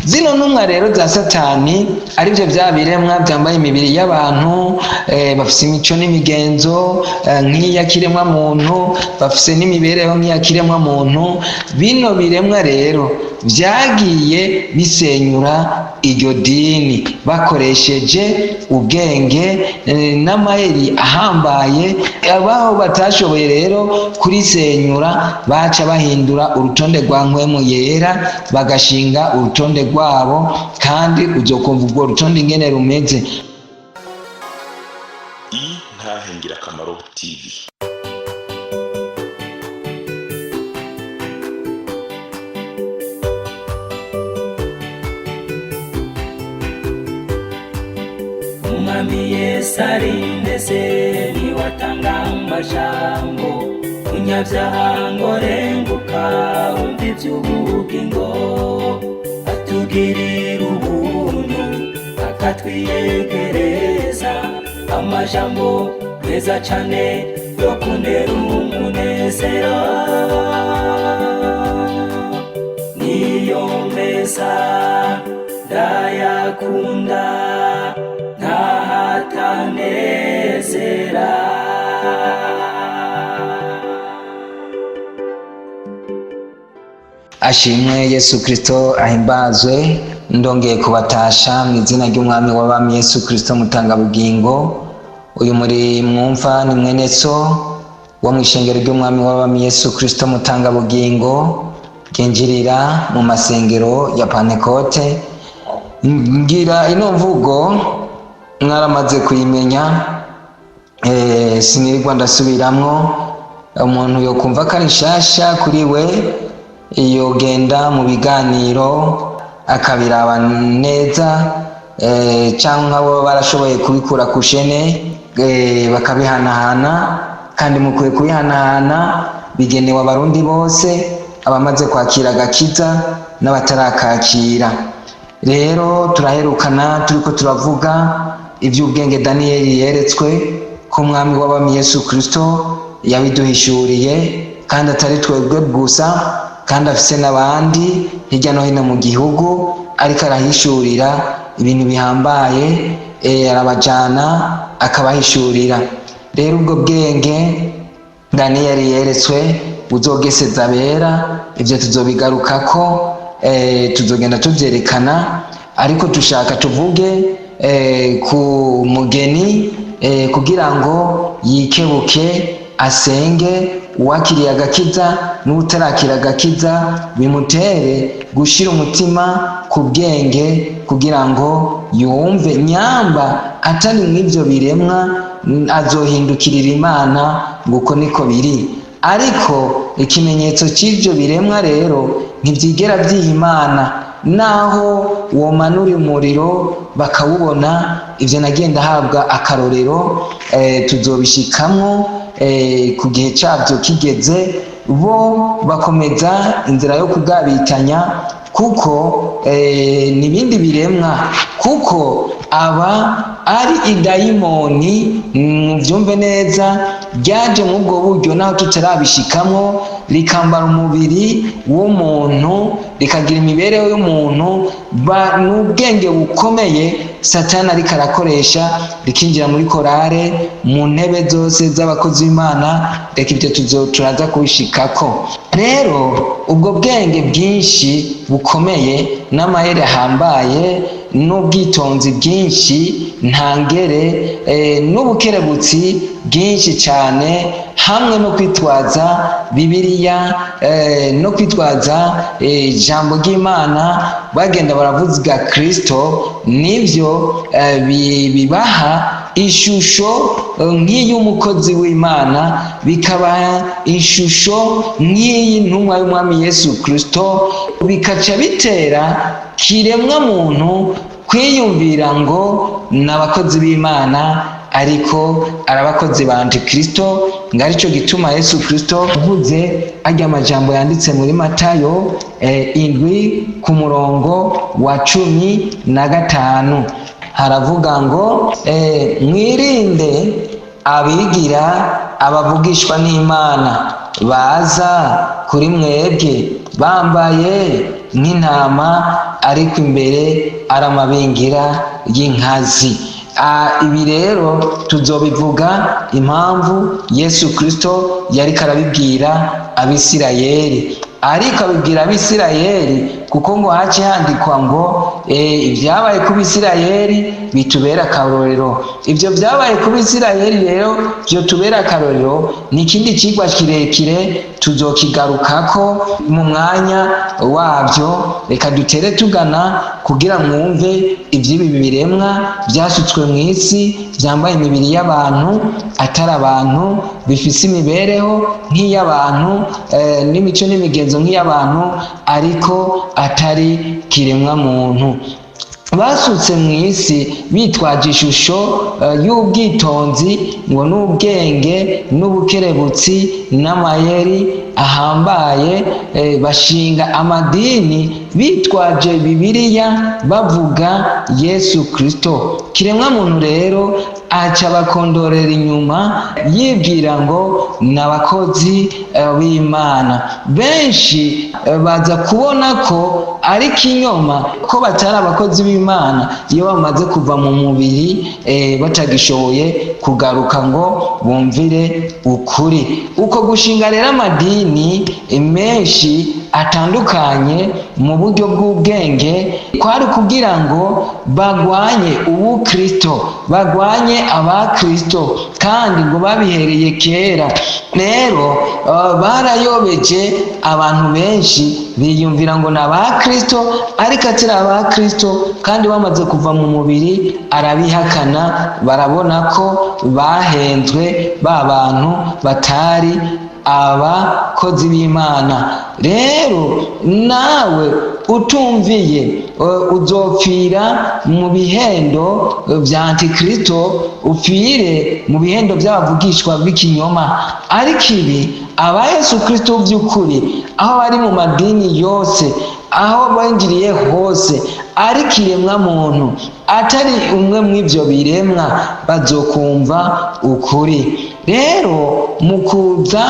Zino ntumwa rero za Satani, aribyo bya biremwa byambaye imibiri y'abantu, bafise imico n'imigenzo nk'iya kiremwa muntu, bafise n'imibereho nk'iya kiremwa muntu. Bino biremwa rero byagiye bisenyura iryo dini bakoresheje ubwenge n'amayeri ahambaye. Abaho batashoboye rero kurisenyura, baca bahindura urutonde rwa Mpwemu Yera, bagashinga urutonde rwabo, kandi uzokumva urwo rutonde ingene rumeze. Intahe Ngirakamaro TV. Umwami Yesu ari ndetse niwatanga amajambo, munyabyaha ngo renguka wumva iby'ubugingo, atugirira ubuntu akatwiyegereza amajambo meza cane yo kuntera umunezero, niyo meza ndayakunda ntahatanezera. Ashimwe Yesu Kristo, ahimbazwe. Ndongeye kubatasha mu izina ry'Umwami w'abami Yesu Kristo Mutangabugingo. Uyu muri mwumva ni mwene so wo mu ishengero ry'Umwami w'abami Yesu Kristo Mutangabugingo, ryinjirira mu masengero ya Pantekote. Ngira ino mvugo mwaramaze kuyimenya, sinirirwa ndasubiramwo. Umuntu yokumva ko ari nshasha kuri we, yogenda mu biganiro akabiraba neza, cyangwa nk'abo barashoboye kubikura ku shene, bakabihanahana. Kandi mukwiye kubihanahana, bigenewe Abarundi bose, abamaze kwakira agakiza n'abatarakakira. Rero turaherukana turiko turavuga iby'ubwenge Daniyeli yeretswe, ko Umwami w'abami Yesu Kristo yabiduhishuriye, kandi atari twebwe gusa, kandi afise n'abandi hirya no hino mu gihugu ariko arahishurira ibintu bihambaye, arabajana akabahishurira. Rero ubwo bwenge Daniyeli yeretswe buzogeseza abera, ibyo tuzobigarukako, tuzogenda tuvyerekana. Ariko dushaka tuvuge ku mugeni, kugira ngo yikebuke, asenge. Uwakiriye agakiza n'utarakira agakiza, bimutere gushira umutima ku bwenge, kugira ngo yumve nyamba atari mw'ivyo biremwa azohindukirira Imana, nguko niko biri. Ariko ikimenyetso cy'ivyo biremwa rero ntibyigera byiha Imana, naho womanura umuriro bakawubona. Ivyo nagenda ahabwa akarorero, tuzobishikamwo ku gihe cyabyo kigeze. Bo bakomeza inzira yo kugabitanya, kuko n'ibindi biremwa, kuko aba ari idayimoni, mubyumve neza, ryaje mu ubwo buryo naho tutarabishikamwo, rikambara umubiri w'umuntu, rikagira imibereho y'umuntu, n'ubwenge bukomeye Satani ariko arakoresha, rikinjira muri korale, mu ntebe zose z'abakozi b'Imana. Reka ibyo turaza kubishikako. Rero ubwo bwenge bwinshi bukomeye n'amayeri ahambaye n'ubwitonzi bwinshi ntangere, n'ubukerebutsi bwinshi cyane, hamwe no kwitwaza Bibiliya, no kwitwaza ijambo ry'Imana, bagenda baravuga Kristo, nibyo bibaha ishusho nk'iy'umukozi w'Imana, bikabaha ishusho nk'iy'intumwa y'Umwami Yesu Kristo, bikaca bitera kiremwa muntu kwiyumvira ngo ni abakozi b'Imana, ariko ari abakozi ba Antikristo. Ngo aricyo gituma Yesu Kristo avuze arya amajambo yanditse muri Matayo 7 ku murongo wa 15, haravuga ngo mwirinde abigira abavugishwa n'Imana, baza kuri mwebwe bambaye nk'intama, ariko imbere ari amabingira y'inkazi. Ibi rero tuzobivuga impamvu Yesu Kristo yariko arabibwira Abisirayeli, ariko abibwira Abisirayeli kuko ngo hace handikwa ngo ibyabaye ku Bisirayeli bitubera akarorero. Ibyo byabaye ku Bisirayeli rero byo tubera akarorero ni ikindi kigwa kirekire, tuzokigarukako mu mwanya wabyo. Reka dutere tugana kugira mwumve iby'ibi biremwa byasutswe mu isi, byambaye imibiri y'abantu atari abantu, bifise imibereho nk'iy'abantu, n'imico n'imigenzo nk'iy'abantu, ariko atari kiremwa muntu. Basutse mu isi bitwaje ishusho y'ubwitonzi ngo n'ubwenge n'ubukerebutsi n'amayeri ahambaye, bashinga amadini bitwaje Bibiliya, bavuga Yesu Kristo. Kiremwa muntu rero aca bakondorera inyuma, yibwira ngo ni abakozi b'Imana. Benshi baza kubona ko ari kinyoma, ko batari abakozi b'Imana, iyo bamaze kuva mu mubiri, batagishoboye kugaruka ngo bumvire ukuri. Uko gushinga rero amadini menshi atandukanye mu buryo bw'ubwenge kwari kugira ngo bagwanye ubukristo, bagwanye abakristo, kandi ngo babihereye kera. Rero barayobeje abantu benshi, biyumvira ngo ni abakristo ariko atari abakristo, kandi bamaze kuva mu mubiri arabihakana, barabona ko bahenzwe, ba bantu batari abakozi b'Imana. Rero nawe utumviye, uzopfira mu bihendo bya Antikristo, upfire mu bihendo by'abavugishwa b'ikinyoma. Ariko ibi aba Yesu Kristo by'ukuri, aho bari mu madini yose, aho binjiriye hose, ariko iremwa muntu atari umwe mw'ibyo biremwa, bazokumva ukuri. Rero mu kuza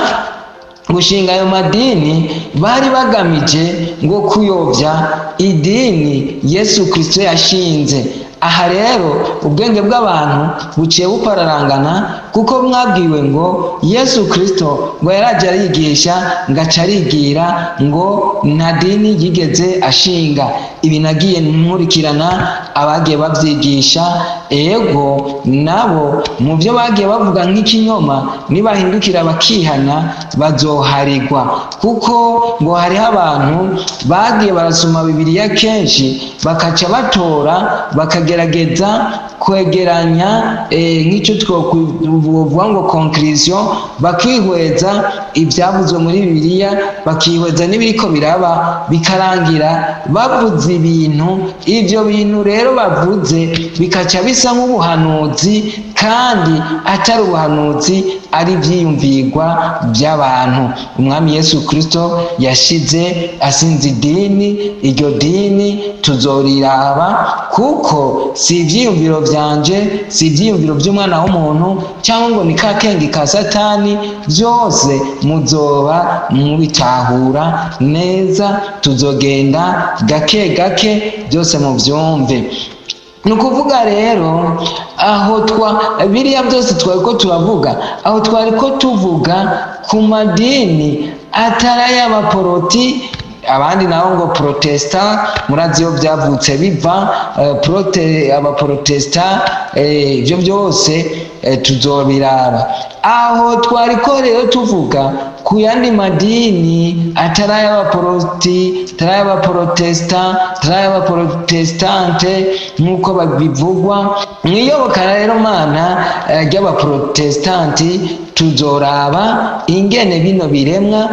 gushinga ayo madini bari bagamije ngo kuyobya idini Yesu Kristo yashinze. Aha rero ubwenge bw'abantu buciye bupararangana, kuko mwabwiwe ngo Yesu Kristo ngo yaraje arigisha, ngo aca arigira, ngo nta dini yigeze ashinga. Ibi nagiye nkurikirana abagiye babyigisha, ego nabo mu byo bagiye bavuga nk'ikinyoma, nibahindukira bakihana bazoharigwa, kuko ngo hariho abantu bagiye barasoma Bibiliya kenshi, bakaca batora, bakagerageza kwegeranya nk'icyo twokuvuga ngo conclusion, bakihweza ibyavuzwe muri Bibiliya, bakihweza n'ibiriko biraba, bikarangira bavuze ibintu. Ibyo bintu rero bavuze bikaca bisa nk'ubuhanuzi, kandi atari ubuhanuzi, ari ibyiyumvirwa by'abantu. Umwami Yesu Kristo yashize asinze idini, iryo dini tuzoriraba, kuko si ibyiyumviro byanje, si ibyiyumviro by'umwana w'umuntu, cyangwa ngo ni ka kenge ka Satani. Byose muzoba mubitahura neza, tuzogenda gake gake byose mubyumve. Ni ukuvuga rero aho twa biriya byose twari ko turavuga, aho twari ko tuvuga ku madini atari ay'abaporoti, abandi nabo ngo protesta. Murazi iyo byavutse biva prote, abaprotesta, ibyo byose tuzobiraba. Aho twari ko rero tuvuga ku yandi madini atari ay'abaporoti, atari ay'abaprotesta, atari ay'abaprotestante nk'uko bivugwa mu iyobokana rero mana ry'abaprotestanti. Tuzoraba ingene bino biremwa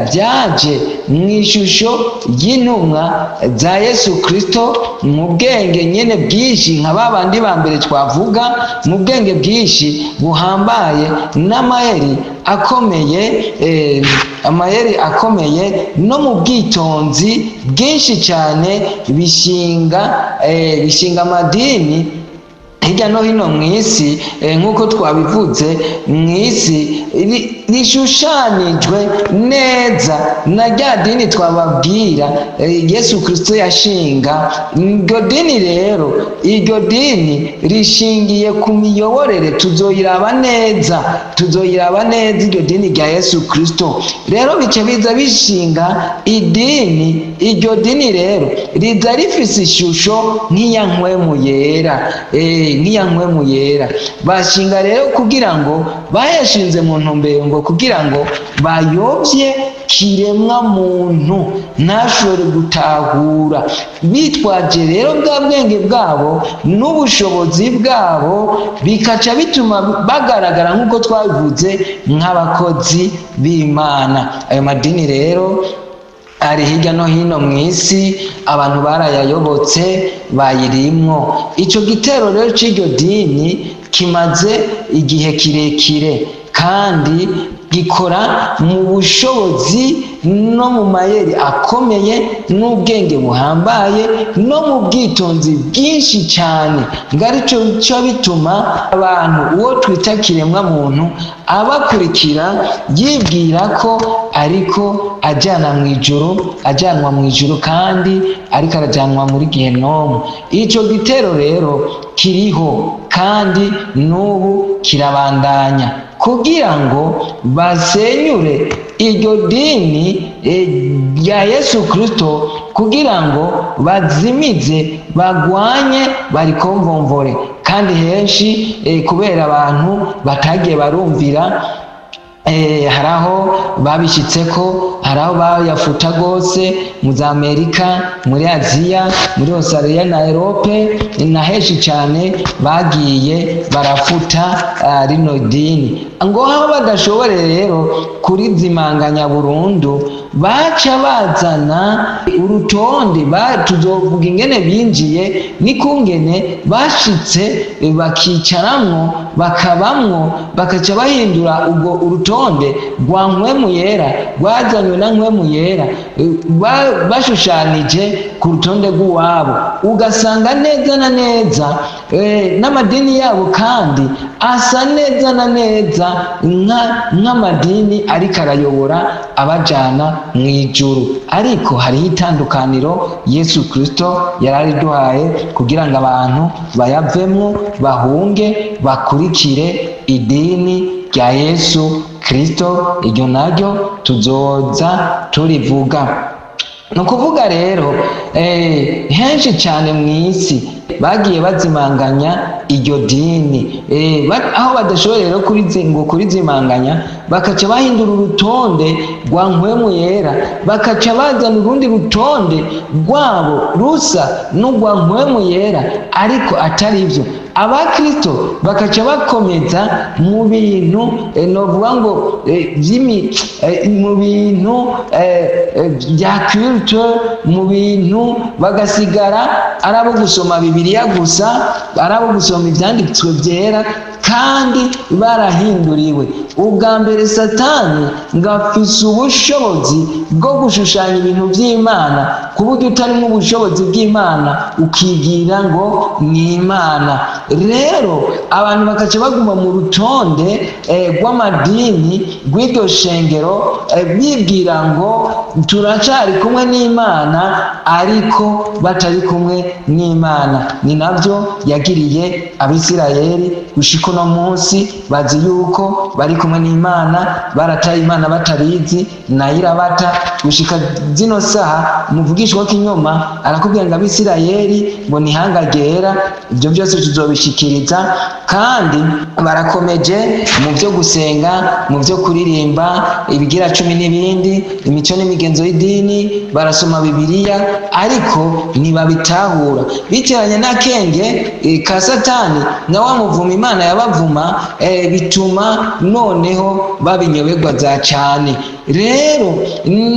byaje mu ishusho y'intumwa za Yesu Kristo, mu bwenge nyene bwinshi nka babandi ba mbere twavuga, mu bwenge bwinshi buhambaye n'amayeri akomeye, amayeri akomeye, no mu bwitonzi bwinshi cyane, bishinga amadini hirya no hino mu isi, nk'uko twabivuze mu isi. Rishushanijwe neza na rya dini twababwira, Yesu Kristo yashinga. Iryo dini rero, iryo dini rishingiye ku miyoborere, tuzoyiraba neza, tuzoyiraba neza iryo dini rya Yesu Kristo. Rero bice biza bishinga idini. Iryo dini rero riza rifise ishusho nk'iya Nkwemu Yera, nk'iya Nkwemu Yera. Bashinga rero kugira ngo bayashinze mu ntumbero ngo kugira ngo bayobye kiremwa muntu ntashobore gutahura, bitwaje rero bwa bwenge bwabo n'ubushobozi bwabo, bikaca bituma bagaragara nk'uko twabivuze nk'abakozi b'Imana. Ayo madini rero ari hirya no hino mu isi, abantu barayayobotse, bayirimwo. Icyo gitero rero cy'iryo dini kimaze igihe kirekire kandi gikora mu bushobozi no mu mayeri akomeye n'ubwenge buhambaye no mu bwitonzi bwinshi cyane, ngo aricyo cyo bituma abantu, uwo twita kiremwa muntu, abakurikira yibwira ko ariko ajyana mu ijuru, ajyanwa mu ijuru, kandi ariko arajyanwa muri gehinomu. Icyo gitero rero kiriho kandi n'ubu kirabandanya kugira ngo basenyure iryo dini rya Yesu Kristo, kugira ngo bazimize, bagwanye, barikomvomvore. Kandi henshi, kubera abantu batagiye barumvira, hari aho babishyitseko, hari aho bayafuta rwose, mu za Amerika, muri Aziya, muri Australia na Europe na henshi cyane bagiye barafuta rino dini. Ngo aho badashobore rero kurizimanganya burundu, baca bazana urutonde. Tuzovuga ingene binjiye n'ikungene bashitse, bakicaramwo, bakabamwo, bakaca bahindura ubwo urutonde rwa Nkwemu Yera, rwazanywe na Nkwemu Yera, bashushanije ku rutonde rw'uwabo, ugasanga neza na neza n'amadini yabo kandi asa neza na neza nk'amadini ariko arayobora abajana mu ijuru. Ariko hariho itandukaniro Yesu Kristo yari ariduhaye kugira ngo abantu bayavemwo, bahunge, bakurikire idini rya Yesu Kristo. Iryo naryo tuzoza turivuga. Ni ukuvuga rero, henshi cyane mu isi bagiye bazimanganya iryo dini. Aho badashoboye rero ngo kurizimanganya, bakaca bahindura urutonde rwa Nkwemu Yera, bakaca bazana urundi rutonde rwabo rusa n'urwa Nkwemu Yera ariko atari byo. Abakristo bakaca bakomeza mu bintu, novuga ngo mu bintu bya culte, mu bintu bagasigara ari abo gusoma Bibiliya gusa, ari abo gusoma ibyanditswe byera, kandi barahinduriwe. Ubwa mbere Satani ngo afise ubushobozi bwo gushushanya ibintu by'Imana, ku buryo utarimo ubushobozi bw'Imana ukigira ngo ni Imana. Rero abantu bakaca baguma mu rutonde rw'amadini rw'iryo shengero, bibwira ngo turacari kumwe n'Imana, ariko batari kumwe n'Imana. Ni nabyo yagiriye Abisirayeli gushika uno munsi, bazi yuko bari kumwe n'Imana, barataye Imana batabizi, nayo irabata gushika zino saha. Umuvugishwa w'ikinyoma arakubwira ngo Abisirayeli ngo nihanga ryera. Ibyo byose tuzobishikiriza. Kandi barakomeje mu byo gusenga, mu byo kuririmba ibigira cumi n'ibindi, imico n'imigenzo y'idini, barasoma Bibiliya ariko ntibabitahura. Biteranye n'akenge ka Satani na wa muvuma Imana yabavuma, bituma noneho babinyoberwa za cyane. Rero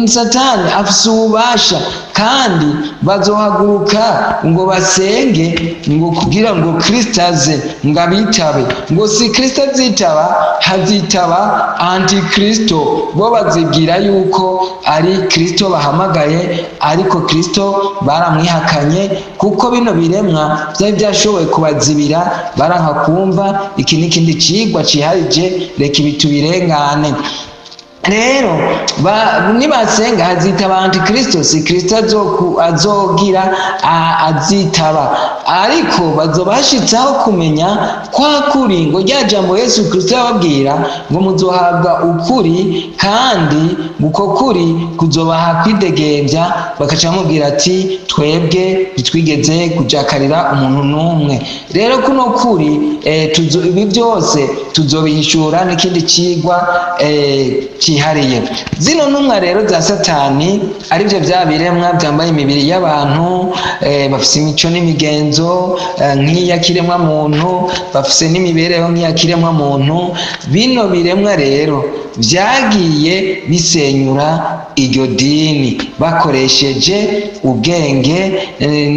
Satani afise ububasha, kandi bazohaguruka ngo basenge ngo kugira ngo Kristo aze ngo abitabe. Ngo si Kristo azitaba, hazitaba antikristo. Bo bazibwira yuko ari Kristo bahamagaye, ariko Kristo baramwihakanye, kuko bino biremwa byari byashoboye kubazibira, baranka kumva. Iki n'ikindi cigwa ciharije, reka ibi tubirengane. Rero nibasenga hazitaba antikristo, si Kristo azogira azitaba, ariko bazoba bashitseho kumenya kwa kuri, ngo rya jambo Yesu Kristo yababwira ngo muzohabwa ukuri, kandi uko kuri kuzobaha kwidegembya. Bakaca bamubwira ati twebwe ntitwigeze kujakarira umuntu n'umwe. Rero kuno kuri ibi byose tuzobihishura n'ikindi cigwa cyihariye. Zino ntumwa rero za Satani, aribyo bya biremwa byambaye imibiri y'abantu, bafise imico n'imigenzo nk'iya kiremwa muntu, bafise n'imibereho nk'iya kiremwa muntu. Bino biremwa rero byagiye bisenyura iryo dini bakoresheje ubwenge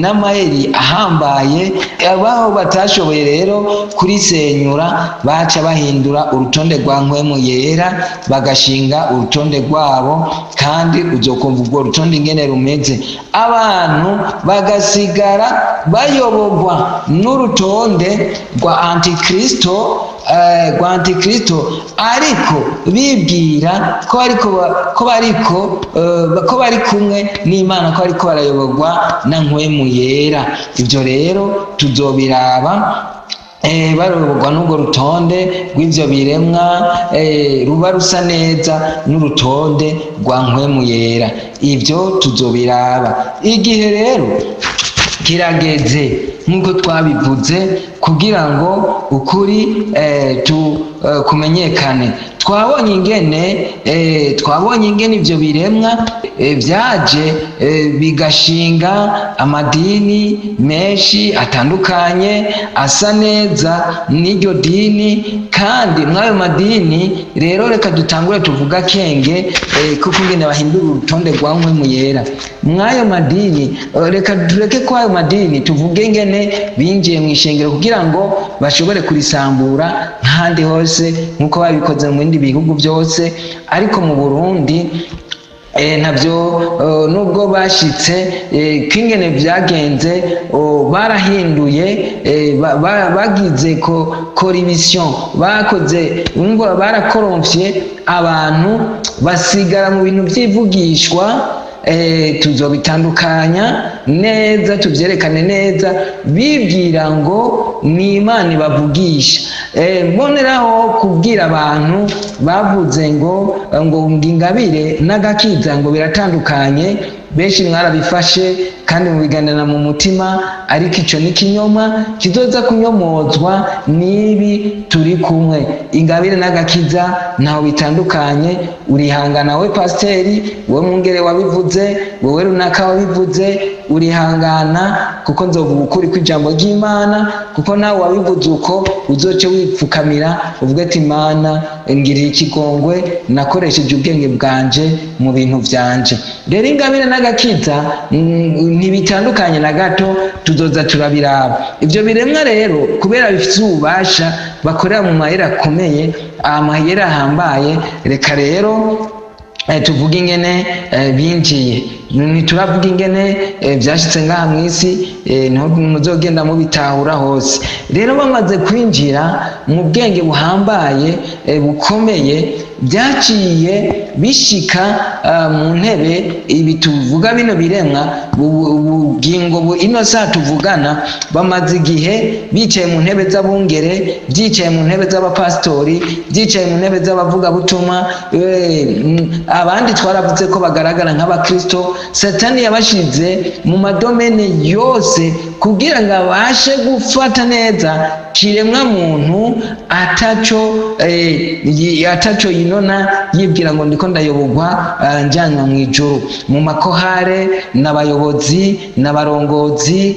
n'amayeri ahambaye. Abaho batashoboye rero kurisenyura, baca bahindura urutonde rwa Mpwemu Yera, bagashinga urutonde rwabo, kandi uzokumva urwo rutonde ingene rumeze. Abantu bagasigara bayoborwa n'urutonde rwa antikristo, rwa antikristo, ariko bibwira ko bari kumwe n'Imana, ko bariko barayoborwa na Mpwemu Yera. Ibyo rero tuzobiraba. Bayoborwa n'urwo rutonde rw'ivyo biremwa, ruba rusa neza n'urutonde rwa Mpwemu Yera. Ibyo tuzobiraba. Igihe rero kirageze, nk'uko twabivuze, kugira ngo ukuri kumenyekane. Twabonye ingene ivyo biremwa vyaje bigashinga amadini menshi atandukanye asa neza n'iryo dini. Kandi mw'ayo madini rero, reka dutangure tuvuga akenge kuko ingene bahindura urutonde rwa Mpwemu Yera mw'ayo madini. Reka tureke ko ayo madini, tuvuge ingene binjiye mu ishengero kugira ngo bashobore kurisambura nk'ahandi hose, nk'uko babikoze mu bindi bihugu byose. Ariko mu Burundi ntabyo nubwo bashitse kingene byagenze, barahinduye, bagize ko corruption, bakoze ngo barakoromfye abantu, basigara mu bintu by'ivugishwa. Tuzobitandukanya neza, tuvyerekane neza. Bibwira ngo ni Imana ibavugisha. Mboneraho kubwira abantu bavuze ngo ingabire n'agakiza ngo biratandukanye. Benshi mwarabifashe kandi mubiganira mu mutima, ariko ico ni kinyoma kizoza kunyomozwa n'ibi turi kumwe. Ingabire n'agakiza ntaho bitandukanye. Urihangana we pasiteri, wowe mwungere wabivuze, wowe runaka wabivuze, urihangana, kuko nzovuga ukuri kw'ijambo ry'Imana. Kuko nawe wabivuze uko, uzoce wipfukamira uvuge ati Imana ngiriye ikigongwe, nakoresheje ubwenge bwanje mu bintu vyanje. Rero ingabire n'agakiza ntibitandukanye na gato, tuzoza turabiraba. Ivyo biremwa rero, kubera bifite ububasha, bakorera mu mahera akomeye, amahera ahambaye. Reka rero tuvuge ingene binjiye. Ntituravuga ingene vyashitse ngaha mw'isi, niho muzogenda mubitahura hose. Rero bamaze kwinjira mu bwenge buhambaye, bukomeye, byaciye bishika mu ntebe. Ibi tuvuga, bino biremwa, ubugingo ino saa tuvugana bamaze igihe bicaye mu ntebe z'abungere, byicaye mu ntebe z'abapasitori, byicaye mu ntebe z'abavugabutumwa. Abandi twaravuze ko bagaragara nk'abakristo. Satani yabashize mu madomene yose kugira ngo abashe gufata neza kiremwa muntu ataco ataco. kinona yibwira ngo ndiko ndayobogwa njyanwa mu ijuru. Mu makorale n'abayobozi n'abarongozi,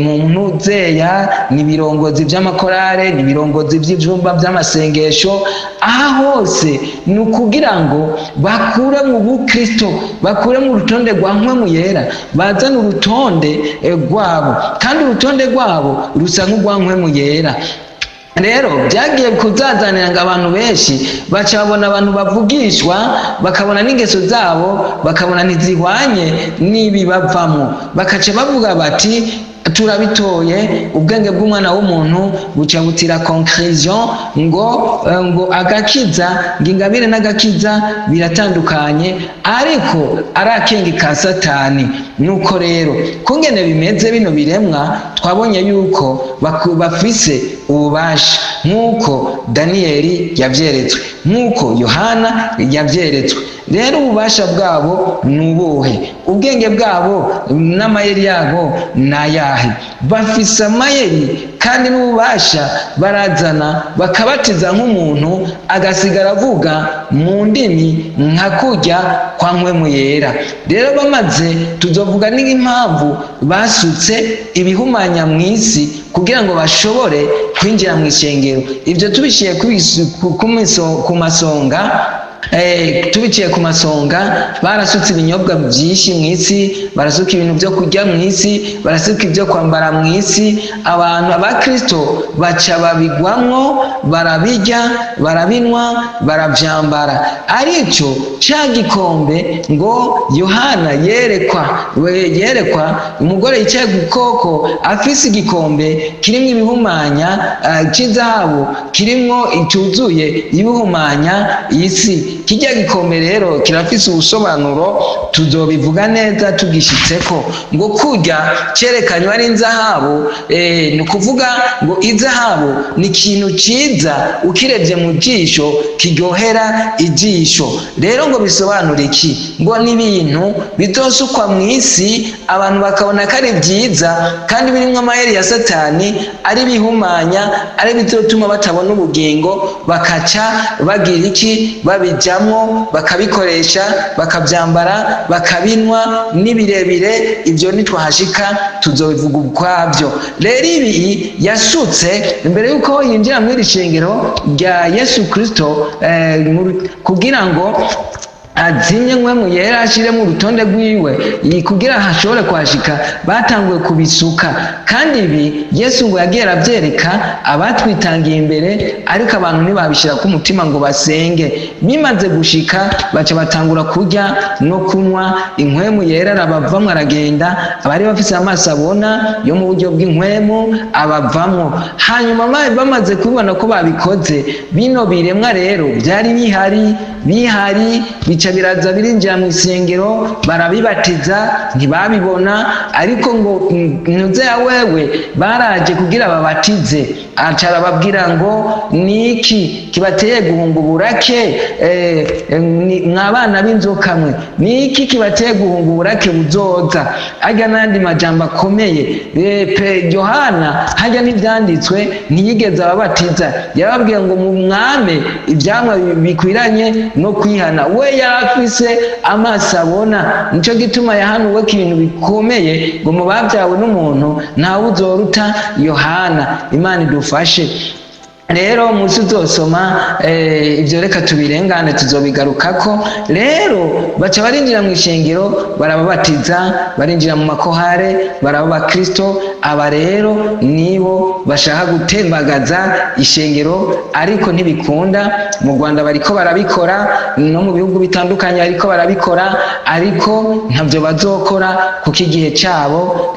mu ntuzeya ni ibirongozi by'amakorale, ni ibirongozi by'ibyumba by'amasengesho. Aha hose ni ukugira ngo bakure mu bukristo, bakure mu rutonde rwa Mpwemu Yera, bazane urutonde rwabo, kandi urutonde rwabo rusa nk'urwa Mpwemu Yera. Rero byagiye kuzazanira ngo abantu benshi baca babona abantu bavugishwa, bakabona n'ingeso zabo, bakabona ntizihwanye n'ibibavamo, bakaca bavuga bati: "Turabitoye." Ubwenge bw'umwana w'umuntu buca butira conclusion ngo agakiza, ngo ingabire n'agakiza biratandukanye, ariko ari akenge ka Satani. Nuko rero kungene bimeze, bino biremwa twabonye yuko bafise ububasha, nk'uko Daniyeli yavyeretswe, nk'uko Yohana yavyeretswe. Rero ububasha bwabo ni ubuhe? Ubwenge bwabo n'amayeri yabo ni ayahe? Bafise amayeri kandi n'ububasha, barazana bakabatiza nk'umuntu, agasigara avuga mu ndimi nka kurya kwa Mpwemu Yera. Rero bamaze, tuzovuga n'impamvu basutse ibihumanya mu isi kugira ngo bashobore kwinjira mu ishengero. Ibyo tubishiye ku masonga, tubiciye ku masonga, barasutse ibinyobwa byinshi mu isi, barasuka ibintu byo kurya mu isi, barasuka ibyo kwambara mu isi. Abantu abakristo baca babigwamwo, barabirya, barabinwa, baravyambara. Aricyo ca gikombe ngo Yohana yerekwa, yerekwa umugore yicaye ku gikoko afise igikombe kirimwo ibihumanya, cy'izahabu kirimwo cyuzuye ibihumanya isi. Kijya gikombe rero kirafise ubusobanuro, tuzobivuga neza tugishitseko. Ngo kurya cerekanywa ari inzahabu, ni ukuvuga ngo izahabu ni ikintu ciza ukirebye mu jisho, kiryohera ijisho. Rero ngo bisobanura iki? Ngo ni ibintu bizosukwa mu isi, abantu bakabona ko ari byiza, kandi birimwo amayeri ya Satani, ari bihumanya, ari bizotuma batabona ubugingo, bakaca bagira iki? Babijamwo, bakabikoresha, bakabyambara, bakabinwa n'ibirebire. Ibyo nitwahashika tuzobivuga ukwabyo. Rero ibi yasutse imbere y'uko yinjira muri iri shengero rya Yesu Kristo, kugira ngo azimye Mpwemu Yera, ashire mu rutonde rwiwe, kugira hashobore kuhashika, batanguye kubisuka. Kandi ibi Yesu ngo yagiye arabyereka abatwitangiye imbere, ariko abantu ntibabishyira ku mutima ngo basenge. Bimaze gushika, baca batangura kurya no kunywa, inkwemu Yera arabavamwo aragenda. Abari bafise amaso abona yo mu buryo bw'inkwemu abavamwo. Hanyuma bamaze kubibona ko babikoze, bino biremwa rero byari bihari, bihari, bica biraza birinjira mu isengero, barabibatiza, ntibabibona. Ariko ngo ntuze ya wewe, baraje kugira babatize, aca arababwira ngo: "Niki kibateye guhunga uburake, mwa bana b'inzoka mwe? Niki kibateye guhunga uburake buzoza?" Harya n'andi majambo akomeye. Pe Yohana harya n'ibyanditswe ntiyigeze ababatiza, yarababwiye ngo mu mwame ibyamwa bikwiranye no kwihana. We yari afise amaso abona, nico gituma yahanuwe ko ibintu bikomeye, ngo mu babyawe n'umuntu ntawe uzoruta Yohana. Imana idufashe. Rero munsi uzosoma ibyo, reka tubirengane, tuzobigarukako. Rero baca barinjira mu ishengero, barababatiza, barinjira mu makorale, baraba abakristo. Aba rero nibo bashaka gutembagaza ishengero, ariko ntibikunda. Mu Rwanda bariko barabikora, no mu bihugu bitandukanye bariko barabikora, ariko ntabyo bazokora, kuko igihe cyabo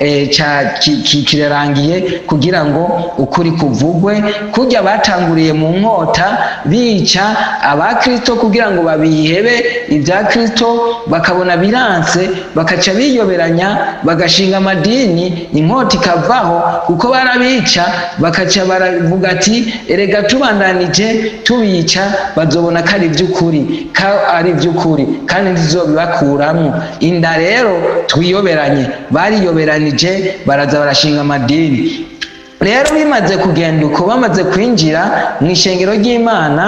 kirarangiye kugira ngo ukuri kuvugwe. Kurya batanguriye mu nkota bica abakristo kugira ngo babihebe ibya Kristo, bakabona biranse, bakaca biyoberanya, bagashinga amadini, inkota ikavaho kuko barabica, bakaca baravuga ati: "Erega tubandanije tubica, bazobona ko ari iby'ukuri, ko ari iby'ukuri, kandi ntizobibakuramwo inda." Rero twiyoberanye, bariyoberanije, baraza barashinga amadini. Rero bimaze kugenda uko, bamaze kwinjira mu ishengero ry'Imana,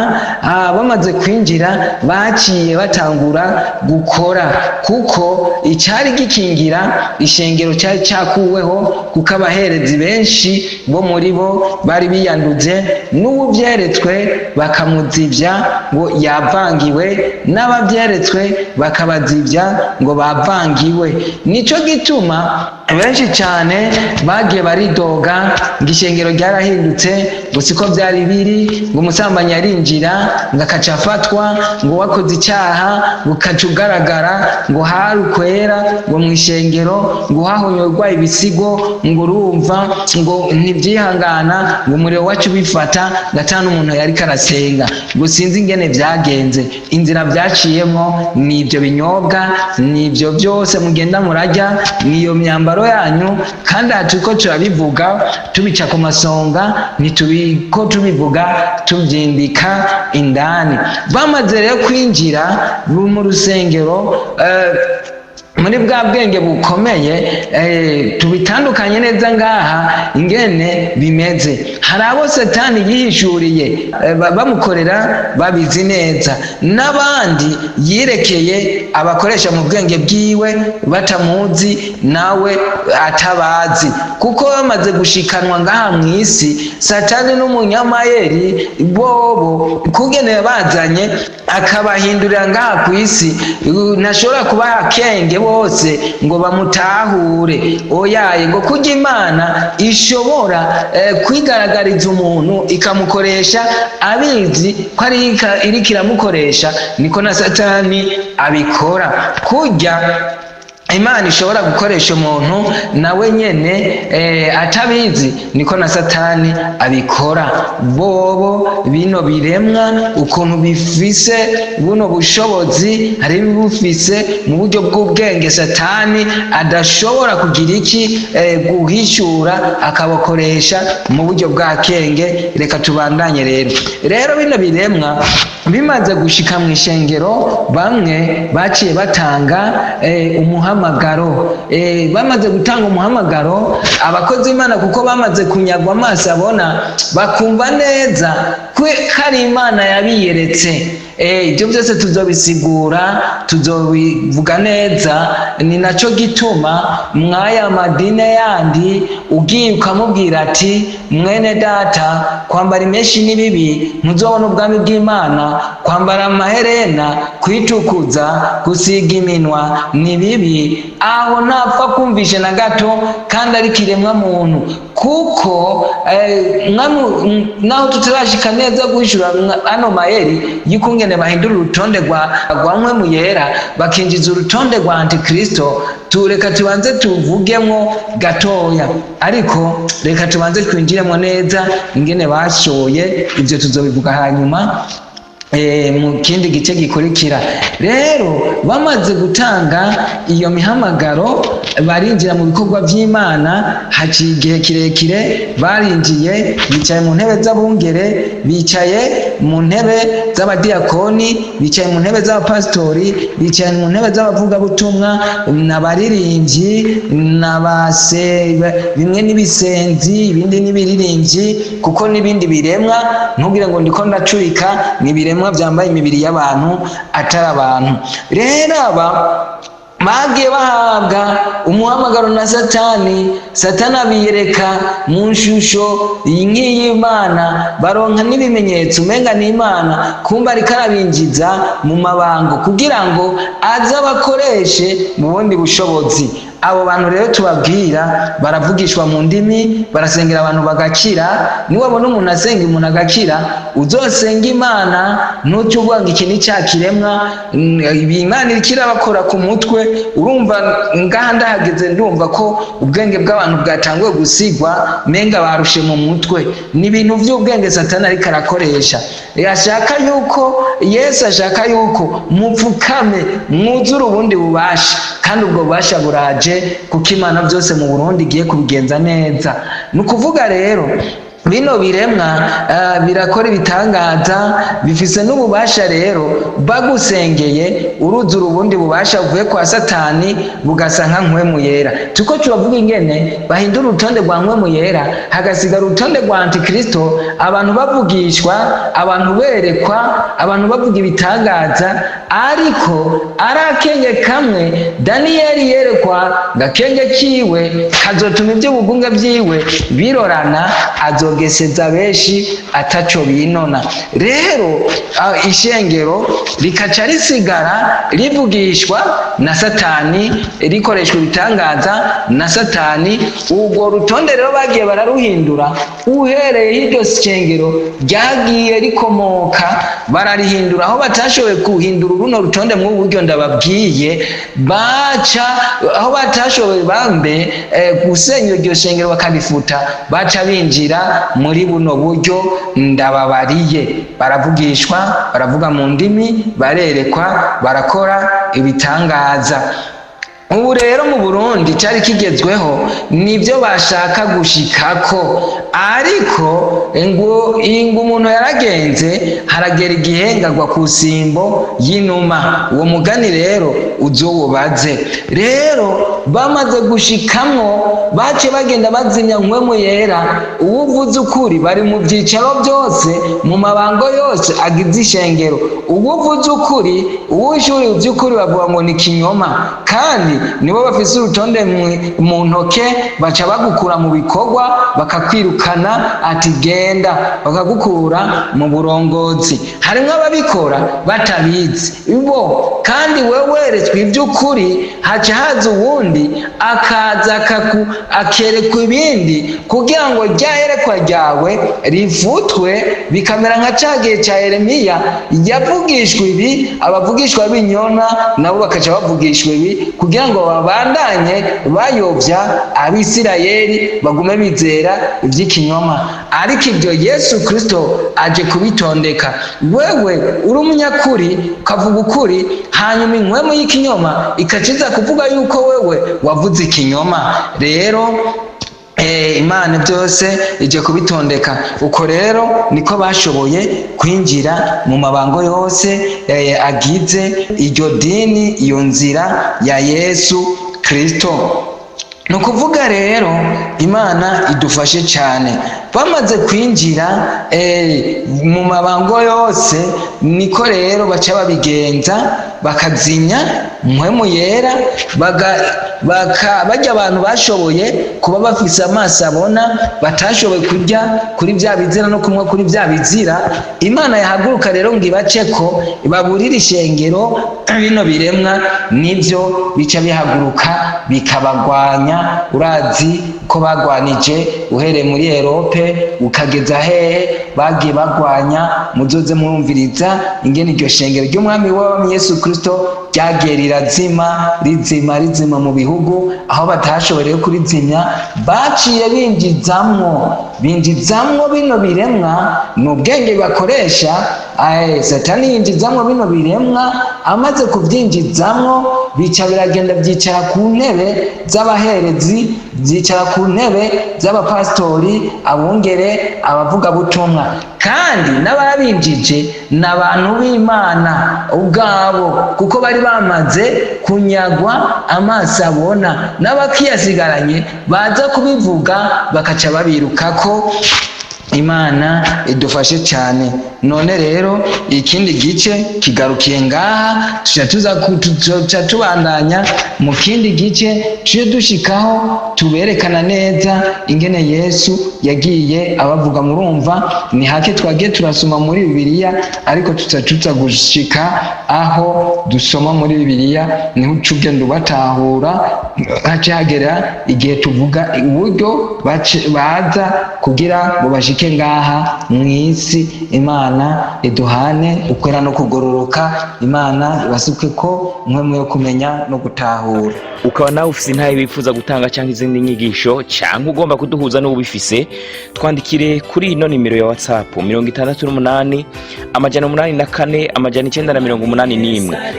bamaze kwinjira baciye batangura gukora, kuko icyari gikingira ishengero cyari cyakuweho, kuko abaherezi benshi bo muri bo bari biyanduze, n'ubu byeretswe bakamuzibya ngo yavangiwe, n'ababyeretswe bakabazibya ngo bavangiwe. Nico gituma benshi cyane bagiye baridoga ngo ishengero ryarahindutse, ngo siko byari biri, ngo umusambanyi arinjira ngo akaca afatwa, ngo wakoze icyaha ngo ukaca ugaragara, ngo hari ukwera, ngo mu ishengero ngo hahonyorwa ibisigo, ngo urumva ngo ntibyihangana, ngo umuriro wacu ubifata, ngo ata n'umuntu yariko arasenga, ngo sinzi ingene byagenze. Inzira byaciyemo ni ibyo binyobwa, ni ibyo byose mugenda murajya, ni iyo myambaro yanyu. Kandi aha turiko turabivuga tubica ku masonga, ntitubiko tubivuga tubyindika indani. Bamaze rero kwinjira mu rusengero, muri bwa bwenge bukomeye, tubitandukanye neza ngaha ingene bimeze. Hari abo Satani yihishuriye, bamukorera babizi neza, n'abandi yirekeye abakoresha mu bwenge bwiwe batamuzi nawe atabazi, kuko bamaze gushikanwa ngaha mu isi. Satani n'umunyamayeri bobo kugene bazanye akabahindurira ngaha ku isi, ntashobora kubaha akenge bose ngo bamutahure. Oyaye, ngo kurya Imana ishobora kwigaragariza umuntu ikamukoresha abizi ko ari iriko iramukoresha, niko na Satani abikora. Kurya Imana ishobora gukoresha umuntu nawe nyene atabizi, niko na Satani abikora. Bobo bino biremwa ukuntu bifise buno bushobozi, hari bufise mu buryo bw'ubwenge Satani adashobora kugira iki, guhishura, akabakoresha mu buryo bwa kenge. Reka tubandanye rero. Rero bino biremwa bimaze gushika mu ishengero, bamwe baciye batanga umuhamagaro. Bamaze gutanga umuhamagaro, abakozi b'Imana, kuko bamaze kunyagwa amaso abona, bakumva neza ko ari Imana yabiyeretse. Ibyo byose tuzobisigura, tuzobivuga neza. Ni naco gituma mwaya madine yandi ugiye ukamubwira ati: "Mwene data, kwambara imeshi ni bibi, ntuzobona ubwami bw'Imana. Kwambara amaherena, kwitukuza, gusiga iminwa ni bibi," aho ntapfa kumvishe na gato, kandi ari kiremwa muntu. Kuko naho tutarashika neza guhishura ano mayeri y'ukungene bahindura urutonde rwa Mpwemu Yera, bakinjiza urutonde rwa Antikristo, tureka tubanze tuvugemwo gatoya. Ariko reka tubanze twinjiremo neza ingene bashoye ibyo, tuzobivuga hanyuma mu kindi gice gikurikira. Rero bamaze gutanga iyo mihamagaro, barinjira mu bikorwa by'Imana. Haciye igihe kirekire barinjiye, bicaye mu ntebe z'abungere, bicaye mu ntebe z'abadiyakoni, bicaye mu ntebe z'abapasitori, bicaye mu ntebe z'abavugabutumwa, n'abaririmbyi, n'abase, bimwe n'ibisenzi, ibindi n'ibiririmbyi, kuko n'ibindi biremwa. Ntugire ngo ndiko ndacurika, ni ibiremwa byambaye imibiri y'abantu atari abantu. Rero aba bagiye bahabwa umuhamagaro na Satani. Satani abiyereka mu nshusho nk'iy'Imana, baronka n'ibimenyetso umenga n'Imana, kumba ariko arabinjiza mu mabango kugira ngo aze abakoreshe mu bundi bushobozi. Abo bantu rero tubabwira baravugishwa mu ndimi, barasengera abantu bagakira. Niwabona umuntu asenga umuntu agakira, uzosenga Imana, ntuce uvuga ngo iki ni cya kiremwa. Imana iriko irabakora ku mutwe. Urumva ngaha ndahageze, ndumva ko ubwenge bw'abantu bwatanguye gusigwa, menga barushe mu mutwe. Ni ibintu by'ubwenge Satani ariko arakoresha. Ashaka yuko Yesu ashaka yuko mupfukame mwuzure ubundi bubasha, kandi ubwo bubasha buraje, kuko Imana byose mu Burundi igiye kubigenza neza. Ni ukuvuga rero Bino biremwa birakora ibitangaza, bifise n'ububasha. Rero bagusengeye uruzura ubundi bubasha buvuye kwa Satani, bugasa nka Mpwemu Yera. Tuko turavuga ingene bahindura urutonde rwa Mpwemu Yera, hagasigara urutonde rwa Antikristo, abantu bavugishwa, abantu berekwa, abantu bavuga ibitangaza, ariko ari akenge kamwe Daniyeli yerekwa ngo akenge kiwe kazotuma iby'ubugunge byiwe birorana, azogeseza benshi ataco binona. Rero ishengero rikaca risigara rivugishwa na Satani, rikoreshwa ibitangaza na Satani. Urwo rutonde rero bagiye bararuhindura uhereye iryo shengero ryagiye rikomoka, bararihindura. Aho batashoboye guhindura runo rutonde mu buryo ndababwiye, baca aho batashoboye bambe gusenya iryo shengero bakarifuta, baca binjira muri buno buryo ndababariye. Baravugishwa, baravuga mu ndimi, barerekwa, barakora ibitangaza. Ubu rero mu Burundi cyari kigezweho, nibyo bashaka gushikako, ariko ngo umuntu yaragenze, haragera igihe ngagwa ku simbo y'inuma. Uwo mugani rero uzowubaze. Rero bamaze gushikamwo, bace bagenda bazimya Mpwemu Yera. Uwuvuze ukuri, bari mu byicaro byose, mu mabango yose agize ishengero. Uwuvuze ukuri, uwishuriye iby'ukuri, bavuga ngo ni kinyoma, kandi nibo bafise urutonde mu ntoke. Baca bagukura mu bikorwa, bakakwirukana ati genda, bakagukura mu burongozi. Harimwo ababikora batabizi bo, kandi wewe weretswe iby'ukuri, haca haza uwundi akaza akerekwa ibindi kugira ngo rya yerekwa ryawe rivutwe, bikamera nka ca gihe ca Yeremiya yavugishwa ibi, abavugishwa b'inyona nabo bakaca bavugishwa ibi kugira ngo babandanye bayobya Abisirayeli, bagume bizera iby'ikinyoma. Ariko ibyo Yesu Kristo aje kubitondeka. Wewe uri umunyakuri, ukavuga ukuri, hanyuma inkwemu y'ikinyoma ikaciza kuvuga yuko wewe wavuze ikinyoma. Rero Imana byose ije kubitondeka. Uko rero niko bashoboye kwinjira mu mabango yose agize iryo dini, iyo nzira ya Yesu Kristo. Ni ukuvuga rero Imana idufashe cyane. Bamaze kwinjira mu mabango yose, niko rero baca babigenza, bakazinya Mpwemu Yera, bajya abantu bashoboye kuba bafise amaso abona, batashoboye kurya kuri bya bizira no kunywa kuri bya bizira. Imana yahaguruka rero ngo ibace ko baburire ishengero, bino biremwa nibyo bica bihaguruka bikabagwanya. Urazi ko bagwanije uhereye muri Erope ukageza hehe, bagiye bagwanya. Muzoze murumviriza ingene iryo shengero ry'Umwami w'abami Yesu Kristo ryagiye rirazima, rizima, rizima mu bihugu. Aho batashoboye rero kurizimya, baciye binjizamwo bino biremwa. Ni ubwenge bakoresha. Satani yinjizamwo bino biremwa. Amaze kubyinjizamwo, bica biragenda byicara ku ntebe z'abaherezi, byicara ku ntebe z'abapasitori, abungere, abavugabutumwa. Kandi n'ababinjije ni abantu b'Imana ubwabo, kuko bari bamaze kunyagwa amaso abona, n'abakiyasigaranye baza kubivuga bakaca babirukako. Imana idufashe cyane. None rero ikindi gice kigarukiye ngaha, tuca tuza tuca tubandanya mu kindi gice, tuje dushikaho tuberekana neza ingene Yesu yagiye abavuga. Murumva ni hake twagiye turasoma muri Bibiliya, ariko tuca tuza gushika aho dusoma muri Bibiliya, niho uca ugenda ubatahura. Haca hagera igihe tuvuga uburyo baza kugira ngo bashike ngaha mu isi. Imana iduhane ukwera no kugororoka. Imana ibasuke ko umwe yo kumenya no gutahura. Ukaba nawe ufise intahe wifuza gutanga cyangwa izindi nyigisho, cyangwa ugomba kuduhuza n'ubifise, twandikire kuri ino nimero ya WhatsApp: 68 804 981,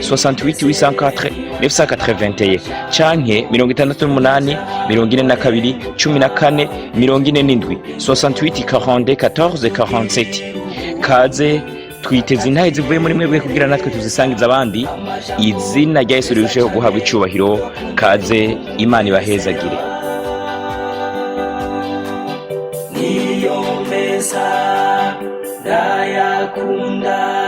68 804 981, canke 68 42 14 47, 68. 42 14 47. Kaze, twiteze intahe zivuye muri mwebwe kugira natwe tuzisangize abandi, izina rya Yesu rirusheho guhabwa icubahiro. Kaze, Imana ibahezagire. Niyo meza, ndayakunda.